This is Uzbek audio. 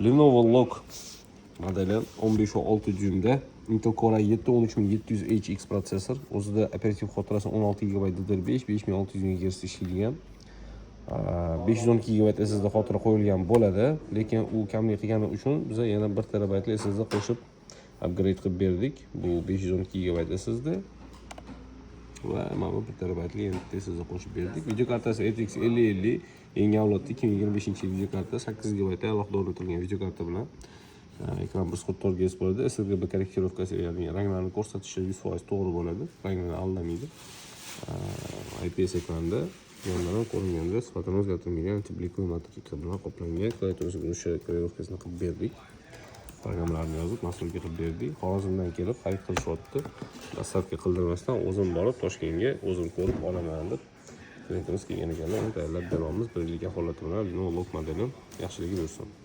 Lenovo LOQ modeli 15,6 dyuymda Intel Core i7 13700HX protsessor. O'zida operativ xotirasi 16 GB DDR5, 5600 MHz ishlaydigan. 512 GB SSD xotira qo'yilgan bo'ladi, lekin u kamlik qilgani uchun biza yana 1 terabaytli SSD qo'shib upgrade qilib berdik. Bu 512 GB SSD va mana bu 1 terabaytli yana bitta SSD qo'shib berdik. Video kartasi RTX 5050, yangi avlodda 2025 yil video karta, 8 GB alohida o'rnatilgan video karta bilan. Ekran 144 Hz bo'ladi. sRGB корректировка si, ya'ni ranglarni ko'rsatishi 100% to'g'ri bo'ladi. Ranglarni aldamaydi. IPS ekranda yondan ham ko'ringanda sifatini o'zgartirmagan, антибликовый matrika bilan qoplangan klaviaturasiga o'sha корректировка sini qilib berdik. Programmalarni yozib, настройка qilib berdik. Xorazmdan kelib xarid qilishyapti. Доставка qildirmasdan o'zim borib Toshkentga o'zim ko'rib olaman deb klientimiz kelgan ekanlar, uni tayyorlab beryapmiz. Bir yillik kafolati bilan Lenovo LOQ modeli, yaxshiligi buyursin.